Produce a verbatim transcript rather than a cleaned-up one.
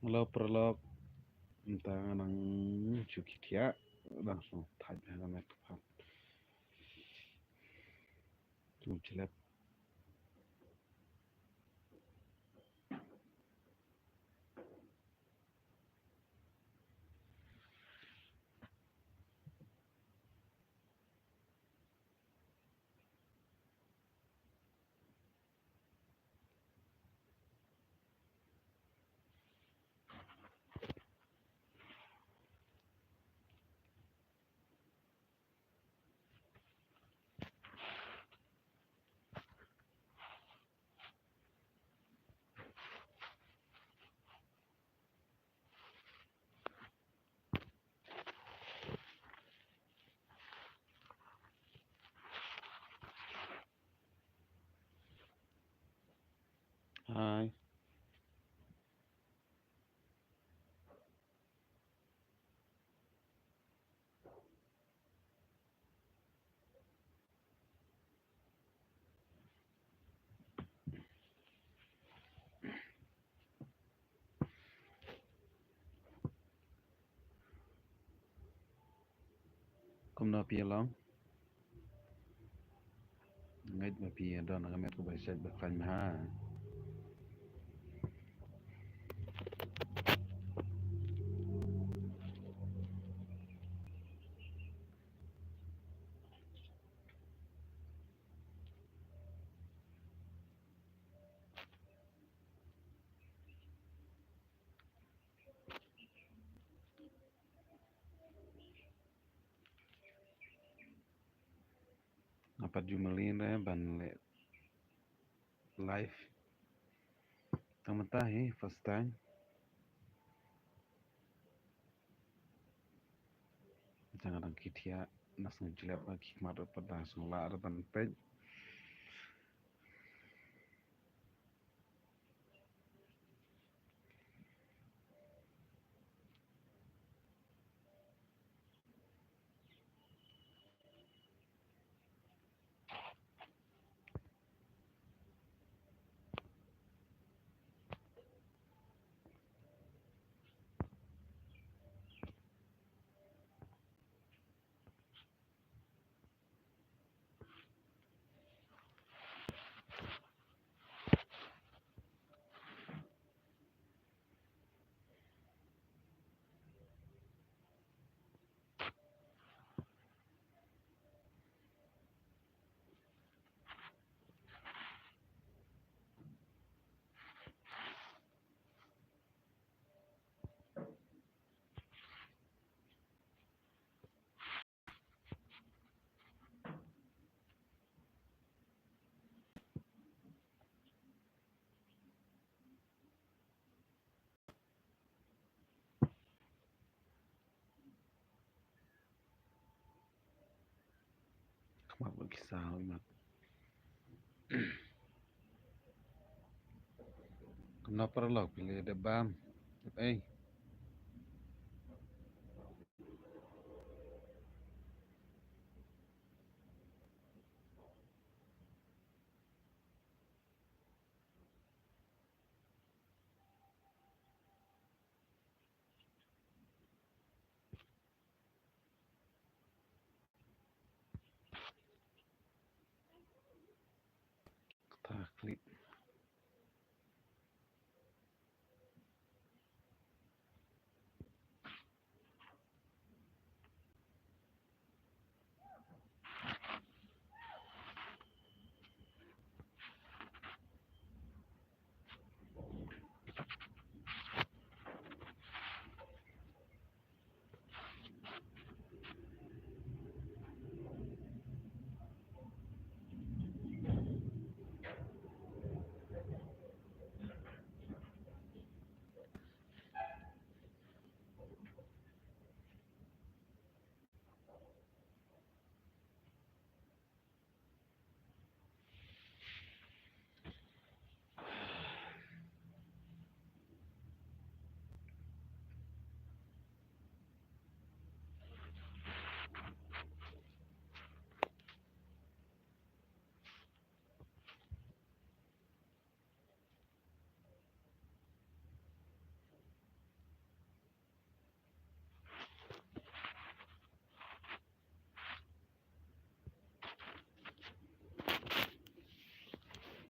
Hello paralok. Mynta nga nang shu khie thiah, dang shu thait ha ka met ka phad. Shu jlep. Hi. Kumno phi ïa long? Ngeit ba phi ïa don ha ka met kaba shait ba khlaiñ bha. Nga pat ju mlien re ban leh live. Tang mynta hi first time. Jang dang khie thiah, na sngewjlep, ki khmat pat da sngewlah re ban peit. Khmat bad ki saw imat. Kumno paralok, phi la dep bam? Dep ei?